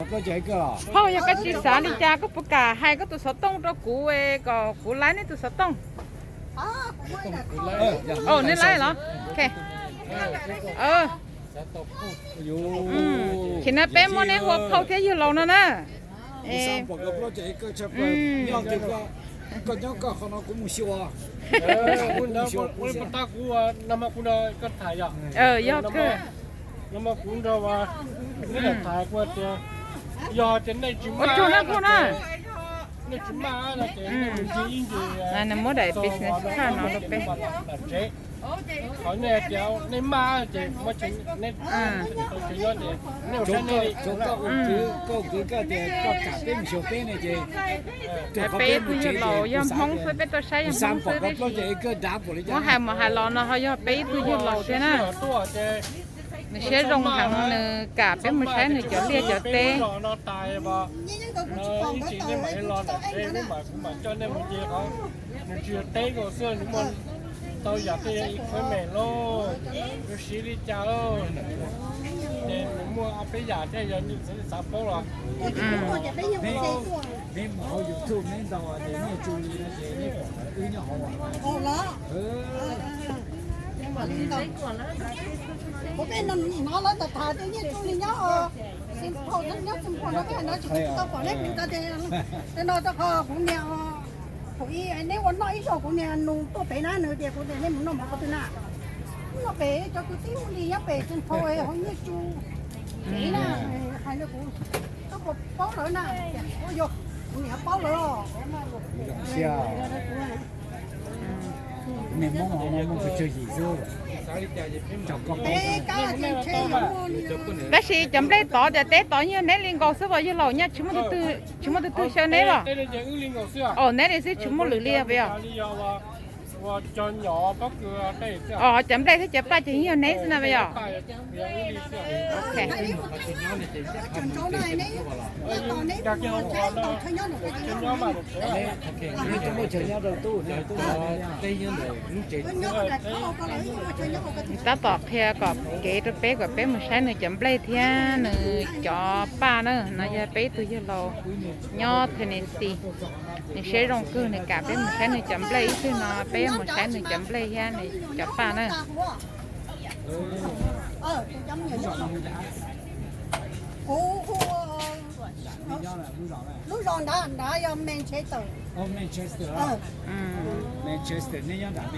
Phauj, yog koj tsis xav li cas koj puas kam hais koj tus xov tooj rau kuv kom kuv laib neb tus xov tooj? Neb laib los? Thaum no peb muab neb hu ua phauj thiab yawg laus no na. Yog kawg. Ua tsaug na phauj na. Nws muab daim business card no rau peb. Peb ib tug yawg laus yog Hmoob xwb, peb tuaj saib yog Hmoob xwb tib si. Muab hais mus hais los no ho yog peb ib tug yawg laus thiab na. Nws siab zoo heev, nws kam peb mus saib nws cov liaj cov teb. Neb mus hauv YouTube neb ntaus tias Nyiaj Tsu li no ces neb pom wb nyob hauv. Kuv peb no hnov lawv tham tham tias Nyiaj Tsu li nyob, Xeev Phoos nyob Xeev Phoos no, peb no tsis tau pom neb mus txog tias no rau qhov kuv niag thaum ub neb ua noj ib zaug kuv niag nus tuaj pem na, nws tias kuv tias neb mus noj mov qhov twg na. Noj pem cov kwv tij ua li nyob pem Xeev Phoos hauv Nyiaj Tsu. Hais rau kuv, koj puas paub lawv na? Yog, kuv niam paub lawv. Tab sis cov nplej tod tias teb tod yog neb li nkaus xwb as, yawg laus, nyaj tsis muaj tus twg xyaw neb los? Neb li xwb tsis muaj lwm li puas yog? Cov nplej thiab cov paj ces yeej yog neb xwb na puas yog? Tab tom qhia kom kev rau peb kom peb mus saib nws cov nplej thiab nws cov paj na. No yog peb ib tug yawg laus nyob Tennessee, nws siab zoo kawg, nws kam peb mus saib nws cov nplej. Ib pliag no peb mus saib nws cov nplej thiab nws cov paj na. Kuv hu lub zos nrad, nrad yog Manchester. Kuv ob tug nyob hauv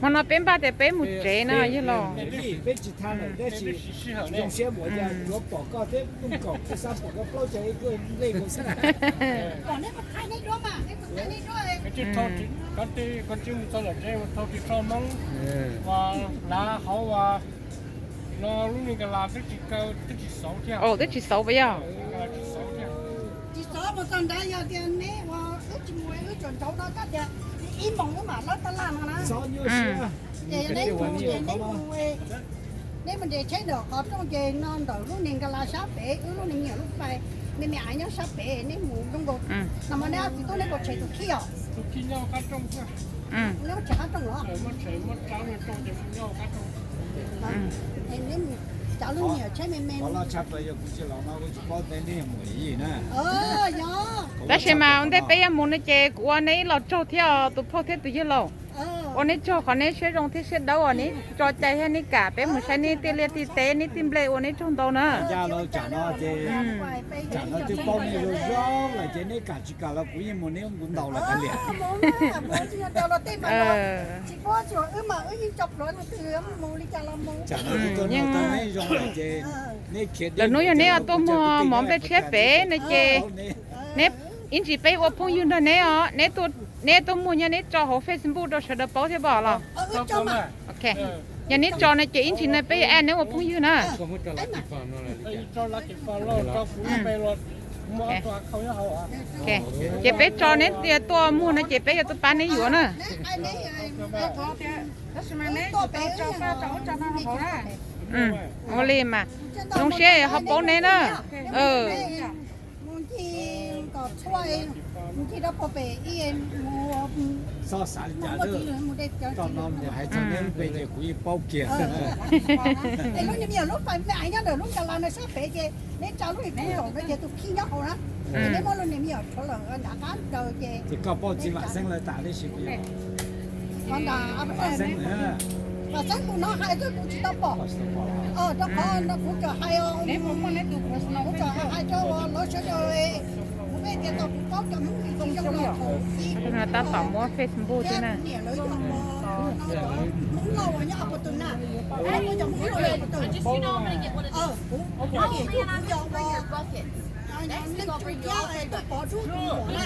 no, hmo no peb npaj tias peb mus tsev na yawg laus. Twb tsis xauv puas yog? Tsis xauv mus txog nrad, yog tias neb ua wb tsis mus, wb tsuas nrauv no koj tias ib moos wb mam lawb tab laj no na. Ces neb mus ces neb mus, neb mus nres tsheb ntawm qhov rooj ces no ntawm lub niag nkas las sab pem, wb lub niag me nyuam lub fais, me me aiv nyob sab pem, neb mus zoo nkaus. Nag hmo neb ob txiv tub neb puas tshem tus khib os? Neb muab tshem qab rooj los? Neb mus cov lub niag tsheb me me. Tab sis mas ua ntej peb yuav mus no ces kuv ua neb ib los tsaug thiab os tus phauj thiab tus yawg laus. Ua neb tsaug qhov neb siab zoo thiab siab dawb uas neb tso cai thiab neb kam peb mus saib neb tej liaj tej teb neb tej nplej, ua neb tsaug ntau na. Lwm hnub yog neb tuaj muag mov nplej tshiab pem no ces neb, ib ntsis peb ua phooj ywg nrog neb os, neb tuaj muag nyob neb tso hauv Facebook rau sawv daws paub thiab pom los? Yog neb tso no ces ib ntsis no peb yuav add neb ua phooj ywg na. Ces peb tso neb tuaj muag no ces peb yuav tuaj pab neb yuav na. Ua li mas zoo siab ho paub neb na. Txhua, mus nce rau pem ib, mus, xav li cas mus de cov no mus hais txog neb lub npe ces kuv yeej paub kiag. Es lub niag me nyuam lub fais me aiv nyob ntawm lub ncas las no sab pem ces neb tsa lub ib pub zaum no ces tus khib nyob hauv na. Ces neb muab lub niag me nyuam rhuav lawm nram qab daws ces. Ces koj paub txiv Vam Xeeb lawv tas tib si puas yog? Vam Xeeb tus no hais twb kuv tsis tau pom. Rau qhov kuv txawm hais, kuv txawm hais rau lawv sawv daws, kuv peb tias tau kuv paub cov Hmoob zoo los thaum ub. Tab tom muab Facebook thiab na. Niam lawv yog Hmoob Lauj uas nyob Upper Thun na, cov Hmoob Lauj Upper Thun. Kuv niam yug kuv yog ua neej tsu thiab tuaj pov rub tus muam na.